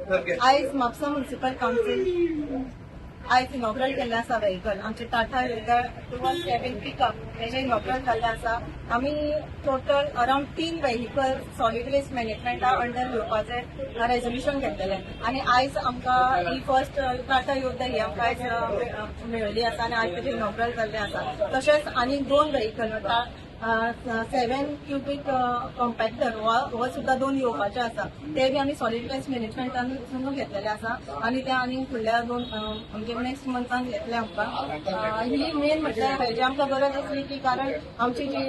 आयज Mapusa municipal council आयज inaugural केल्लें आसा व्हेकल आमचे टाटा 217 पिकअप हेजें इनॉग्रल जाल्लें आसा. आमी टोटल अरावंड तीन व्हेकल सॉलिड वेस्ट मॅनेजमेंटा अंडर घेवपाचें रेजोल्युशन घेतलेलें आनी आयज आमकां ही फर्स्ट टाटा योद्धा ही आमकां आयज मेळिल्ली आसा आनी आयज तेजें इनॉग्रल जाल्लें आसा. तशेंच आनी दोन व्हेकल, 7 क्युबीक कॉम्पॅक्टर हो सुद्दां दोन येवपाचे आसा. ते बी आमी सॉलिड वेस्ट मॅनेजमेंटान घेतलेले आसा आनी ते आनी फुडल्या दोन म्हणजे नेक्स्ट मंथान येतले आमकां. ही मेन म्हटल्यार हेजी आमकां गरज आसली की कारण आमची जी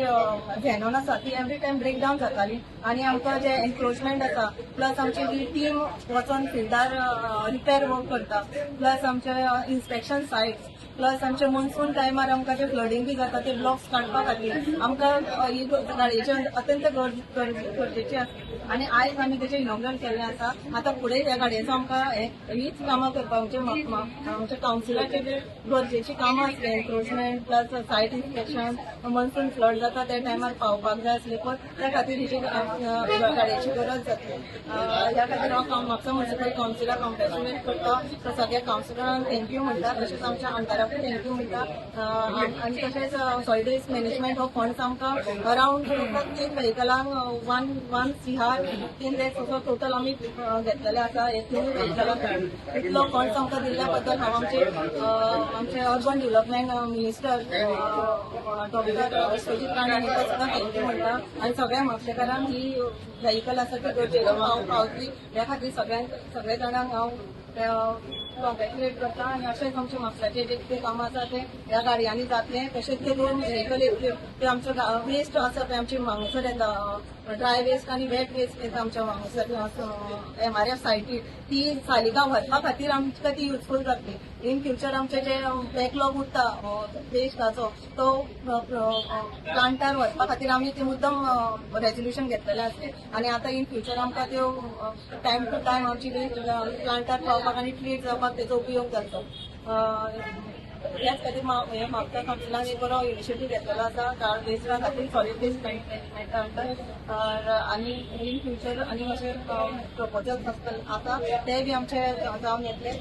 झेनॉन आसा ती एवरी टायम ब्रेक डावन जाताली आनी आमकां जे एन्क्रोचमेंट आसा, प्लस आमची जी टीम वचोन फिल्डार रिपेर वर्क करता, प्लस आमचे इन्स्पेक्शन सायट्स, प्लस आमचे मॉन्सून टायमार आमकां जे फ्लडींग बी जाता ते ब्लॉक्स काडपा खातीर आमकां ही गाडयेची अत्यंत गरजेची आसा आनी आयज आमी तेजें इनॉग्रल केल्लें आसा. आतां फुडें ह्या गाडयेचो आमकां हीच कामां करपाक म्हणजे आमच्या कावन्सिलाचे जे गरजेची कामां आसली, encroachment plus site inspection, monsoon flood जाता त्या टायमार पावपाक जाय आसले पळय, त्या खातीर हिजी गाडयेची गरज जातली. ह्या खातीर हांव म्हापसा म्युन्सिपल कावन्सिलाक कॉंग्रॅच्युलेट करता, सगळ्या कावन्सिलरांक thank you म्हणटा, तशेंच आमच्या आमदाराकूय thank you म्हणटा. आनी तशेंच सॉलिड वेस्ट मॅनेजमेंट हो फंड्स आमकां अरावंड टोटल तीन व्हेकलांक वन वन सीआर 3 लॅक्स असो टोटल आमी घेतलेले आसा हे तिनूय व्हेकलांक. इतलो फंड्स आमकां दिल्ल्या बद्दल हांव आमचे urban development minister doctor Vishwajit Rane हांकां सुद्दां thank you म्हणटा आनी सगळ्या म्हापशेकारांक ही व्हेकल आसा ती गरजेची पावतली ह्या खातीर सगळ्या जाणांक हांव कॉंग्रॅच्युलेट करता. आनी अशेंच आमच्या म्हापशाचे जे कितें कामां आसा ते ह्या गाडयांनी जातले. तशेंच ते दोन व्हेकल येतल्यो ते आमचो वेस्ट आसा पळय, आमचे हांगासर येता ड्राय वेस्ट आनी वेट वेस्ट येता आमच्या हांगासर एमआरएफ सायटीर, ती सालिगांव व्हरपा खातीर आमकां ती युजफूल जातली. इन फ्युचर आमचे जे बॅकलॉग उरता वेस्टाचो तो प्लांटार व्हरपा खातीर आमी ते मुद्दम रेजोल्युशन घेतलेले आसले आनी आतां इन फ्युचर आमकां त्यो टायम टू टायम आमची वेस्ट प्लांटार पावपाक आनी ट्रीट जावपाक तेचो उपयोग जातलो. ह्याच खातीर हे म्हापसा कावन्सिलान एक बरो इनिशिएटीव घेतलेलो आसा वेस्टा खातीर, सॉलिड वेस्ट मॅनेजमेंटा अंडर. आनी इन फ्युचर आनी अशे प्रपोजल्स आसतले आसा, ते बी आमचे जावन येतले.